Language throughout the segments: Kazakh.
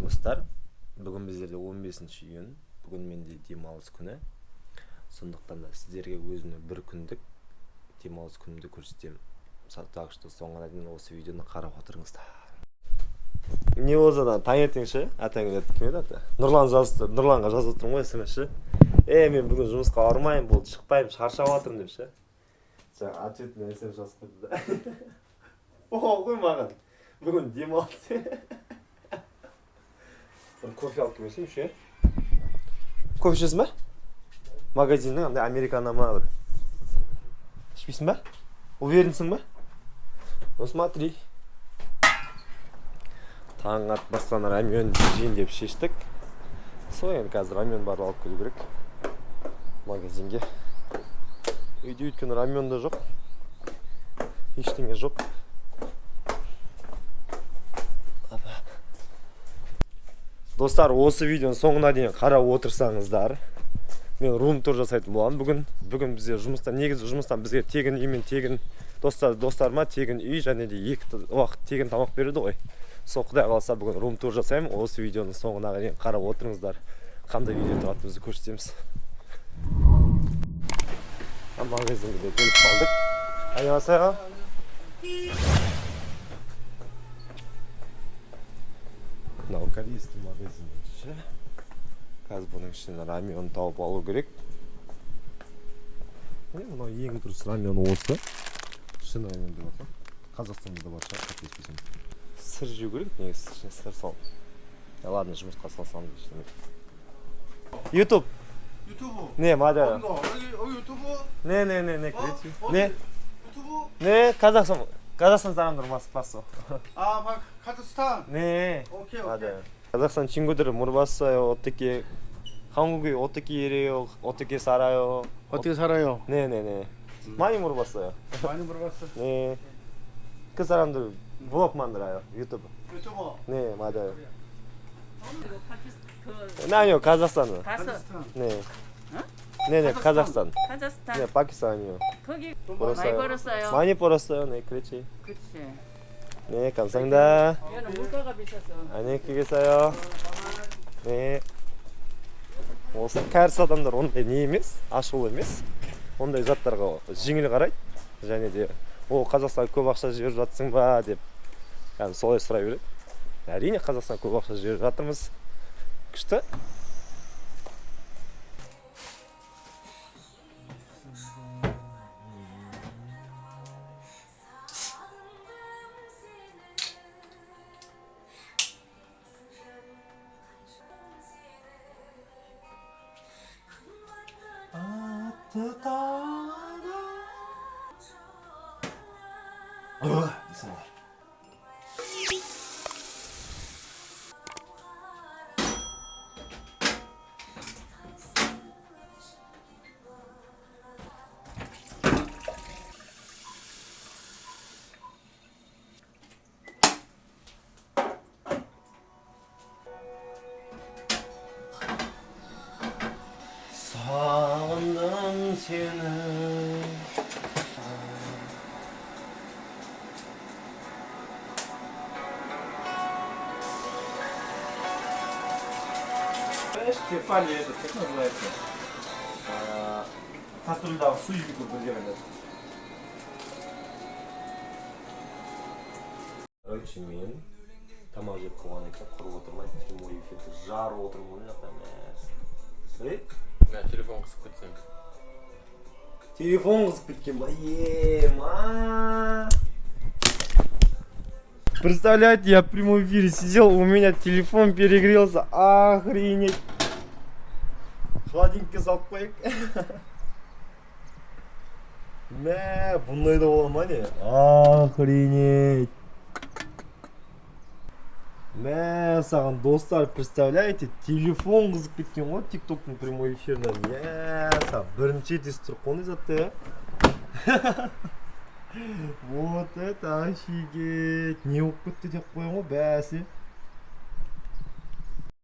Достар, бүгін біздерде 15 июнь. Бүгін менде демалыс күні. Сондықтан да сіздерге өзімнің бір күндік демалыс күнімді көрсетемін. Так что соңына дейін осы видеоны қарап отырыңыздар. Не болса да таңертең ше, атаң кім еді аты? Нұрлан жазды, Нұрланға жазып отырмын ғой смс ше. Е, мен бүгін жұмысқа бармаймын, болды, шықпаймын, шаршап жатырмын деп ше. Жаңа ответный смс жазып қойды да. О, қой маған. Бүгін демалыс. Бір кофе алып келмесем ше. Кофе ішесің ба? Магазиннің андай американо ма бір. Ішпейсің ба? Уверенсің ба? Ну смотри. Таң атпастан рамен жейін деп шештік. Сол енді қазір рамен барып алып келу керек магазинге. Үйде өйткені рамен да жоқ. Ештеңе жоқ. Апа. Достар, осы видеоның соңына дейін қарап отырсаңыздар, мен рум тур жасайтын боламын бүгін. Бүгін бізде жұмыста, негізі жұмыстан бізге тегін үй мен тегін достарыма тегін үй және де екі уақыт тегін тамақ береді ғой. Сол құдай қаласа бүгін рум тур жасаймын. Осы видеоның соңына дейін қарап отырыңыздар. Қандай үйде тұратынымызды көрсетеміз. Магазинге де келіп қалдық. 안녕하세요. Мынау корейский магазин ше. Қазір бұның ішінен рамен тауып алу керек. Міне, мынау ең дұрыс рамен осы. Шын рамен деп аталады. Қазақстанда да бар шығар, қателеспесем. Сыр жеу керек негізі, ішіне сыр салып. Да ладно, жұмысқа салсам ештеңе. Ютуб. 유튜브. 네, 맞아요. 어디가? 여기 여기 유튜브. 네, 네, 네, 네, 어? 그렇지. 어디? 네. 유튜브. 네, 카자흐스탄. 카자흐스탄 사람들 봤어. 아, 막 카자흐스탄. 네. 오케이, 오케이. 맞아요. 카자흐스탄 친구들은 물어봤어요. 어떻게 한국이 어떻게 일해요? 어떻게 살아요? 어떻게 살아요? 네, 네, 네. 많이 물어봤어요. 많이 물어봤어. 네. 그 사람들 블ог 만들어요. 유튜브. 유튜버. 네, 맞아요. 그 네, 아니요, 카자흐스탄은. 가서 카자흐스탄. 네. 네, 네, 카자흐스탄. 카자흐스탄 네, 파키스탄이요. 거기 돈 벌었어요. 많이 벌었어요. 많이 벌었어요. 네, 그렇지. 그렇지. 네, 감사합니다. 얘는 물가가 비싸서. 안녕히 계세요. 네. Осы кәріс адамдар ондай не емес, ашулы емес. Ондай заттарға жеңіл қарайды. Және де о, Қазақстанға көп ақша жіберіп жатсың ба деп кәдімгі солай сұрай береді. Әрине, Қазақстанға көп ақша жіберіп жатырмыз. Күшті. Сағындым сені. Знаешь, Тефали этот, как называется? Кастрюльдағы су екі бірге қайнады. Короче, мен тамақ жеп болғаннан кейін құрып отырмай прямой эфирді жарып отырмын ғой мына жақта, мә. Ей, Мә, телефон қызып кетсем. Телефон қызып кеткен ба? Ема! Представляете, я в прямом эфире сидел, у меня телефон перегрелся. Охренеть. Холодильникке салып қояйық. Мә, бұндай да бола ма не? Охренеть. Мә, саған, достар, представляете, телефон қызып кеткен ғой тиктоктың прямой эфирінен. Мә, саған бірінші рет естіп тұрып қой ондай затты, иә. Вот это офигеть. Не болып кетті деп қоямын ғой, бәсе.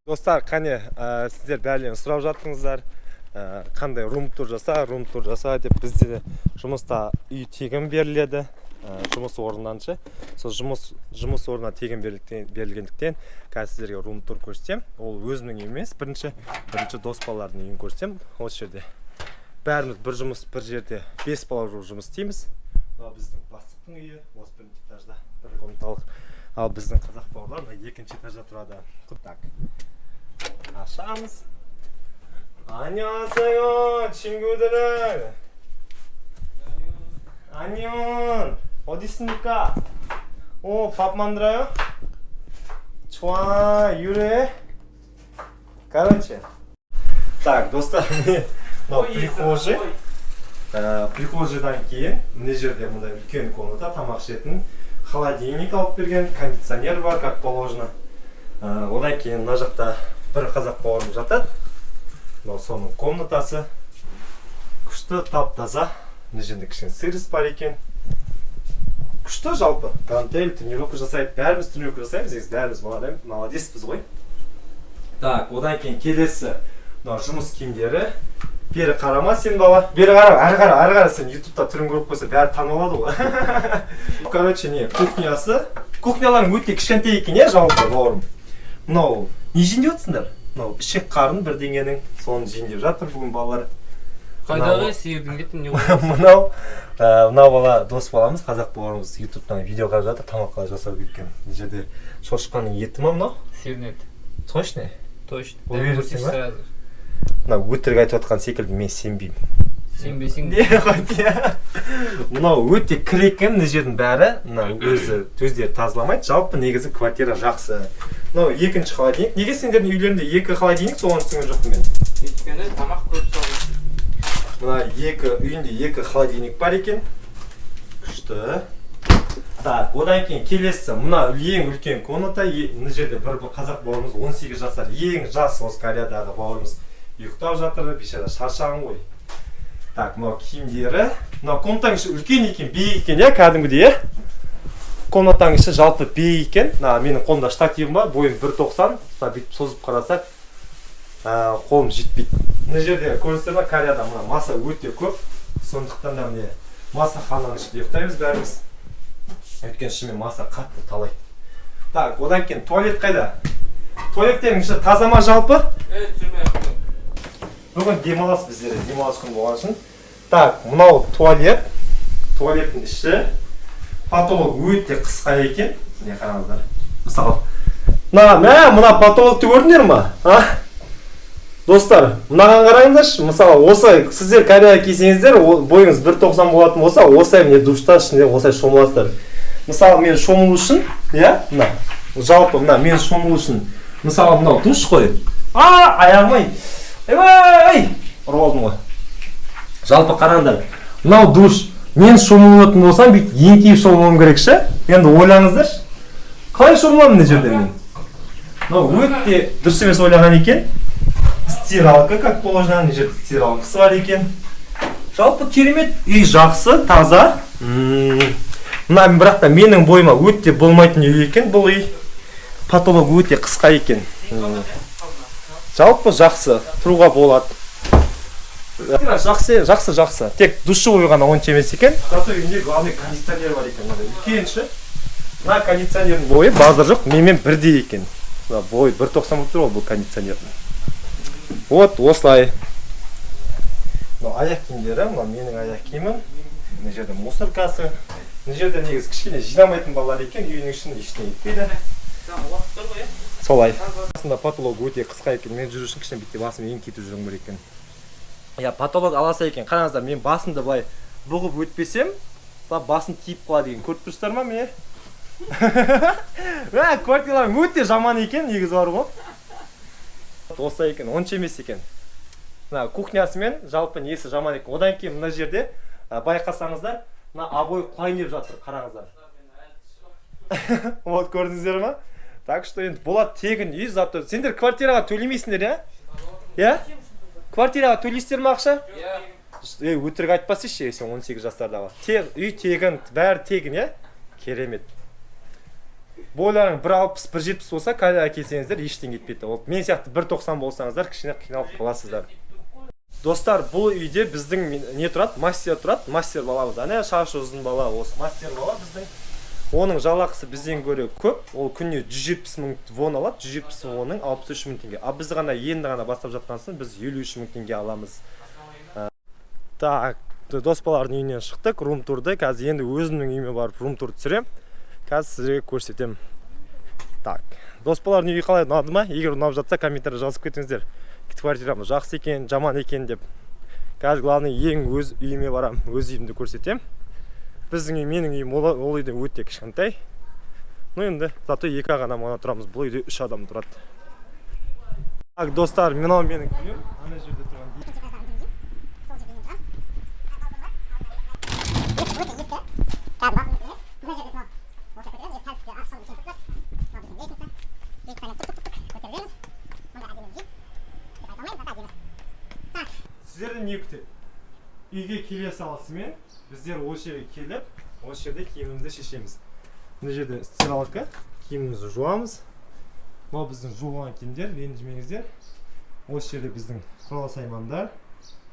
Достар, қане, сіздер бәрілерің сұрап жаттыңыздар. Қандай рум тур жаса, рум тур жаса деп. Бізде жұмыста үй тегін беріледі. Жұмыс орнынан ше, сол жұмыс орнына тегін берілгендіктен қазір сіздерге рум тур көрсетемін. Ол өзімнің үйім емес, бірінші дос балалардың үйін көрсетемін. Осы жерде бәріміз бір жұмыс, бір жерде бес бала болып жұмыс істейміз. Мынау біздің бастықтың үйі, осы бірінші этажда, бір комнаталық. Ал біздің қазақ бауырлар мына екінші этажда тұрады. Так, ашамыз. 안녕하세요, 친구들. 안녕. 어디 있습니까? 오, 밥 만들어요? 좋아, 유래. Короче. Так, достар, міне мынау прихожий. Прихожийдан кейін мына жерде мындай үлкен комната, тамақ ішетін, холодильник алып берген, кондиционер бар, как положено. Одан кейін мына жақта бір қазақ бауырым жатады. Мынау соның комнатасы. Күшті, тап таза. Мына жерде кішкене сырость бар екен. Күшті жалпы. Гантель, тренировка жасайды. Бәріміз тренировка жасаймыз, негізі бәріміз молодецпіз ғой. Так, одан кейін келесі мынау жұмыс киімдері. Бері қарама сен, бала. Бері қара, әрі қара, әрі қара, сен ютубта түрін көріп қойса, бәрі танып алады ғой. Короче, не, кухнясы. Кухняларың өте кішкентай екен, иә, жалпы, бауырым. Мынау не жейін деп жатсыңдар? Мынау ішек қарын бірдеңенің, соны жейін деп жатыр бүгін балалар. Қайдағы сиырдың еті не? Мынау бала, дос баламыз, қазақ бауырымыз, ютубтан видео қарап жатыр, тамақ қалай жасау керек екенін. Мына жерде шошқаның еті ма мынау? Сиырдың еті. Точно? Точно. Уверенсің ба? Сразу. Мына өтірік айтып жатқан секілді, мен сенбеймін. Сенбесең. Не ғой, мынау өте кір екен мына жердің бәрі. Мына өзі өздері тазаламайды. Жалпы негізі квартира жақсы. Мынау екінші холодильник. Неге сендердің үйлерінде екі холодильник, соған түсінген жоқпын мен. Өйткені тамақ көп салып. Мына екі үйінде екі холодильник бар екен, күшті. Так, одан кейін келесі мына ең үлкен комната. Мына жерде бір қазақ бауырымыз, 18 жасар, ең жас осы Кореядағы бауырымыз ұйықтап жатыр, бейшара, шаршаған ғой. Так, мынау киімдері. Мынау комнатаның іші үлкен екен, биік екен, иә, кәдімгідей, иә. Комнатаның іші жалпы биік екен. Мына менің қолымда штативім бар, бойым 1,90. Мына бүйтіп созып қарасақ, қолым жетпейді. Мына жерде көрдіңіздер ма, Кореяда мына маса өте көп, сондықтан да міне масахананың ішінде ұйықтаймыз бәріміз, өйткені шынымен маса қатты талайды. Так, одан кейін туалет қайда? Туалеттердің іші таза ма жалпы? Е, түсірмей ақ қой. Бүгін демалыс, біздерде демалыс күні болған үшін. Так, мынау туалет. Туалеттің іші, потолок өте қысқа екен. Міне, қараңыздар, мысалы, мына, мә, мына потолокты көрдіңдер ма, а, достар? Мынаған қараңыздаршы. Мысалы, осылай сіздер Кореяға келсеңіздер, бойыңыз 1,90 болатын болса, осылай, міне, душта ішінде осылай шомыласыздар. Мысалы, мен шомылу үшін, иә, мына жалпы мына мен шомылу үшін, мысалы, мынау душ қой. А, аяғым, ай, ойбай, ұрып алдым ғой. Жалпы қараңдар, мынау душ. Мен шомылатын болсам, бүйтіп еңкейіп шомылуым керек ше. Енді ойлаңыздаршы, қалай шомыламын мына жерде мен? Мынау өте дұрыс емес ойлаған екен. Стиралка, как положено, мына жерде стиралкасы бар екен. Жалпы керемет үй, жақсы, таза. Мына бірақ та менің бойыма өте болмайтын үй екен бұл үй, потолок өте қысқа екен. Жалпы жақсы, тұруға болады. Жақсы, жақсы, жақсы, тек душевой ғана онша емес екен. Зато үйінде главный кондиционер бар екен, мынандай үлкен ше. Мына кондиционердің бойы, базар жоқ, менімен бірдей екен. Мына бойы 1,90 болып тұр ғой бұл кондиционердің. Вот осылай. Мынау аяқ киімдері, мынау менің аяқ киімім. Мына жерде мусоркасы. Мына жерде негізі кішкене жинамайтын балалар екен, үйінің ішін ештеңе етпейді. Уақыт бар ғой, иә. Солай. Басында потолок өте қысқа екен. Мен жүру үшін кішкене бүйтіп басым еңкейтіп жүруім керек екен, иә. Потолок аласа екен. Қараңыздар, мен басымды былай бұғып өтпесем, былай басым тиіп қалады екен. Көріп тұрсыздар ма? Міне, мә, квартираларың өте жаман екен негізі бар ғой. Осылай екен, онша емес екен. Мына кухнясы мен жалпы несі жаман екен. Одан кейін мына жерде байқасаңыздар, мына обой құлайын деп жатыр, қараңыздар. Вот, көрдіңіздер ма? Так что енді болады, тегін үй зато. Сендер квартираға төлемейсіңдер, иә? Иә, квартираға төлейсіздер ма ақша? Иә. Ей, өтірік айтпасайшы, сен 18 жастардағы. Үй тегін, бәрі тегін, иә, керемет. Бойларың 1,60, 1,70 болса, Кореяға келсеңіздер, ештеңе етпейді. Ол мен сияқты 1,90 болсаңыздар, кішкене қиналып қаласыздар. Достар, бұл үйде біздің не тұрады? Мастер тұрады. Мастер баламыз. Әне, шашы ұзын бала, осы мастер бала біздің. Оның жалақысы бізден гөрі көп. Ол күніне 170 мың вон алады. 170 вонның 63 мың теңге. А біз ғана енді ғана бастап жатқан соң, біз 53 мың теңге аламыз. Так, дос балалардың үйінен шықтық, рум турды. Қазір енді өзімнің үйіме барып, рум тур түсіремін. Қазір сіздерге көрсетемін. Так, дос балалардың үйі қалай, ұнады ма? Егер ұнап жатса, комментарий жазып кетіңіздер, квартирамыз жақсы екен, жаман екен деп. Қазір главный ең өз үйіме барамын, өз үйімді көрсетемін. Біздің үй, менің үйім ол үйден өте кішкентай. Ну енді зато екі ақ адам ғана тұрамыз, бұл үйде үш адам тұрады. Так, достар, мынау менің үйім, ана жерде тұрған. Сол жерде мен тұрамын. Балкон бар. Есік өте ескі, кәдімгі басым емес. Мына жерде мынау осылай көтереміз, қазір ашсам, үлкен тұрады. Мынау біздің лестница. Лестницамен тук, тук, тук, тук көтерілеміз. Мындай әдемі үй деп айта алмаймын, бірақ әдемі. Сіздерді не күтеді? Үйге келе салысымен біздер осы жерге келіп, осы жерде киімімізді шешеміз. Мына жерде стиралка, киімімізді жуамыз. Мынау біздің жуылған киімдер, ренжімеңіздер. Осы жерде біздің құрал саймандар,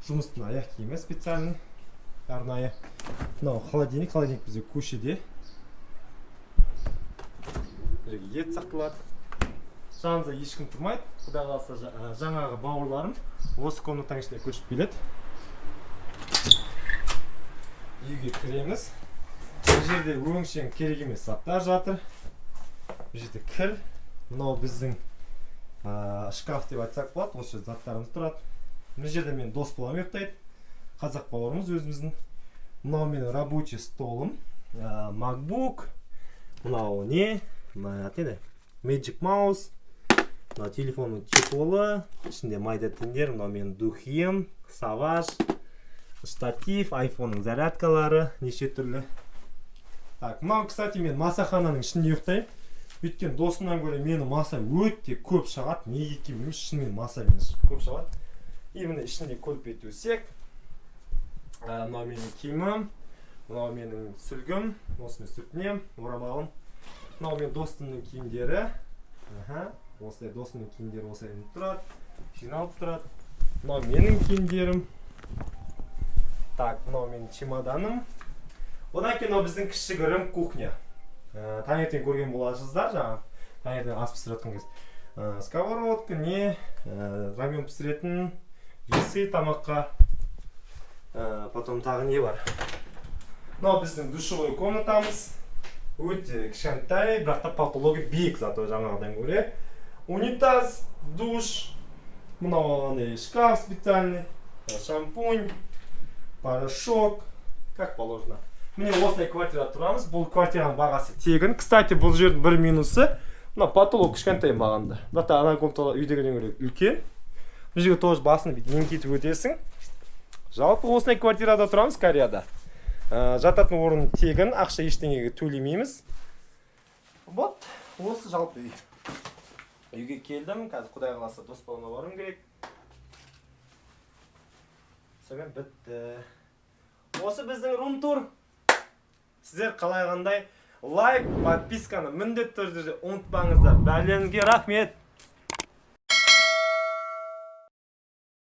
жұмыстың аяқ киімі, специальный, арнайы. Мынау холодильник. Холодильник бізде көшеде. Бұл жерге ет сақталады. Жанымызда ешкім тұрмайды. Құдай қаласа, жаңағы бауырларым осы комнатаның ішіне көшіп келеді. Үйге кіреміз. Бұл жерде өңшең керек емес заттар жатыр. Бұл жерде кір. Мынау біздің шкаф деп айтсақ болады. Осы жерде заттарымыз тұрады. Мына жерде менің дос балам ұйықтайды, қазақ бауырымыз өзіміздің. Мынау менің рабочий столым, MacBook, мынау не, мына аты не еді, Magic Mouse, мынау телефонның чехолы, ішінде майда тиындер. Мынау менің духиім Savage, штатив, айфонның зарядкалары неше түрлі. Так, мынау, кстати, мен масахананың ішінде ұйықтаймын, өйткені досымнан гөрі мені маса өте көп шағады. Неге екенін білмеймін, шынымен маса мені көп шағады. И міне, ішінде көрпе, төсек. Мынау менің киімім, мынау менің сүлгім, осымен сүртінемін, орамалым. Мынау менің досымның киімдері. Аха, осылай досымның киімдері осылай ілініп тұрады, жиналып тұрады. Мынау менің киімдерім. Так, мынау менің чемоданым. Одан кейін мынау біздің кішігірім кухня. Таңертең көрген боларсыздар, жаңағы таңертең ас пісіріп жатқан кез. Сковородка, не, рамен пісіретін, весы тамаққа. Потом тағы не бар? Мынау біздің душевой комнатамыз. Өте кішкентай, бірақ та потологы биік зато жаңағыдан гөрі. Унитаз, душ, мынау андай шкаф специальный, шампунь, порошок, как положено. Міне, осындай квартирада тұрамыз. Бұл квартираның бағасы тегін. Кстати, бұл жердің бір минусы: мына потолок кішкентай маған да, бірақ та ана комнаталар үйдегіден гөрі үлкен. Бұл жерге тоже басын бүйтіп еңкейтіп өтесің. Жалпы, осындай квартирада тұрамыз Кореяда. Жататын орын тегін, ақша ештеңеге төлемейміз. Вот осы жалпы үй. Үйге келдім. Қазір, құдай қаласа, дос балама баруым керек. Сонымен бітті. Осы біздің рум тур. Сіздер қалай, қандай? Лайк, подписканы міндетті түрде ұмытпаңыздар. Бәріңізге рахмет.